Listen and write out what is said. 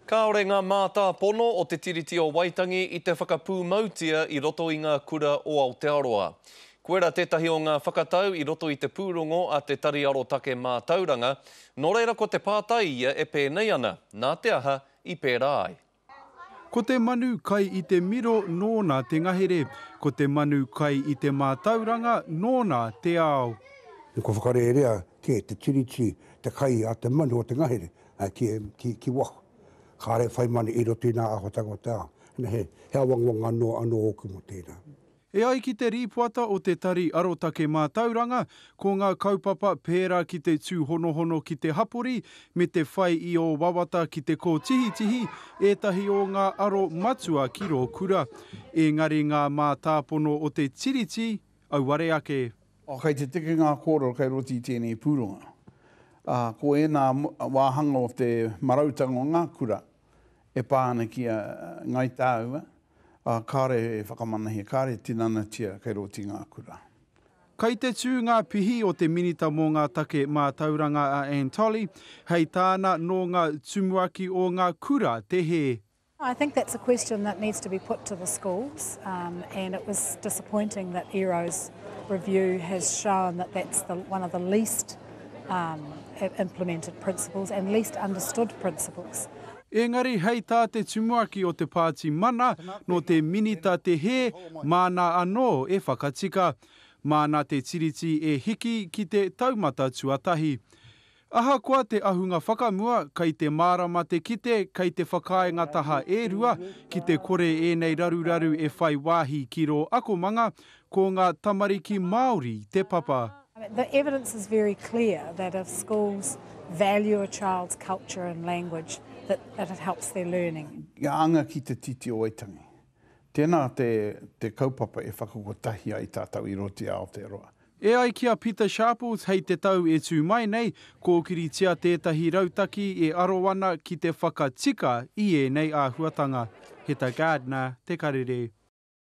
Kāore ngā mātāpono o Te Tiriti o Waitangi i te whakapūmautia i roto i ngā kura o Aotearoa. Koira tētahi o ngā whakatau i roto i te pūrongo a Te Tari Arotake Mātauranga, nō reira ko te pātai ia e pēnei ana, nā te aha i pērā ai? Ko te manu kai i te miro nōna te ngahere, ko te manu kai i te mātauranga nōna te ao. Kua whakarērea kē te Tiriti te kai a te manu o te ngahere, ki, ki waho. Kāre e whai mana i roto i ngā āhuatanga o te ao. He, he awangawanga anō, anō ōku mō tērā. E ai ki te rīpoata o Te Tari Arotake Mātauranga, ko ngā kaupapa pērā ki te tūhonohono ki te hapori me te whai i ō wawata ki te kōtihitihi ētahi o ngā aro matua ki rō kura. Engari ngā mātāpono o te Tiriti, auare ake. Kei te teke ngā kōrero kei roto i tēnei pūronga. Ā, ko ēnā wāhanga o te marautanga o ngā kura e pā ana ki a Ngāi Tāua, ā, kāore e whakamanahia, kāore e tinanatia kei roto i ngā kura. Kei te tū ngā pihi o te Minita mō ngā Take Mātauranga a Anne Tolley, hei tāna nō ngā tumuaki o ngā kura te hē. I think that's a question that needs to be put to the schools um, and it was disappointing that ERO's review has shown that that's the, one of the least um, implemented principles and least understood principles. Engari hei tā te tumuaki o te pāti Mana, nō te Minita te hē, māna anō e whakatika. Māna te Tiriti e hiki ki te taumata tuatahi. Ahakoa te ahunga whakamua, kei te mārama te kite kei te whakaae ngā taha e rua, ki te kore ēnei raruraru e whai wāhi ki rō akomanga, ko ngā tamariki Māori te papa. The evidence is very clear that if schools value a child's culture and language that it helps their learning. Kia anga ki te Titi o Waitangi. Tēnā te, te kaupapa e whakakotahi ai tātou i roto i Aotearoa. E ai ki a Pita Sharples hei te tau e tū mai nei, kōkiritia tētahi rautaki e aro ana ki te whakatika i ēnei āhuatanga. Heta Gardiner, Te Karere.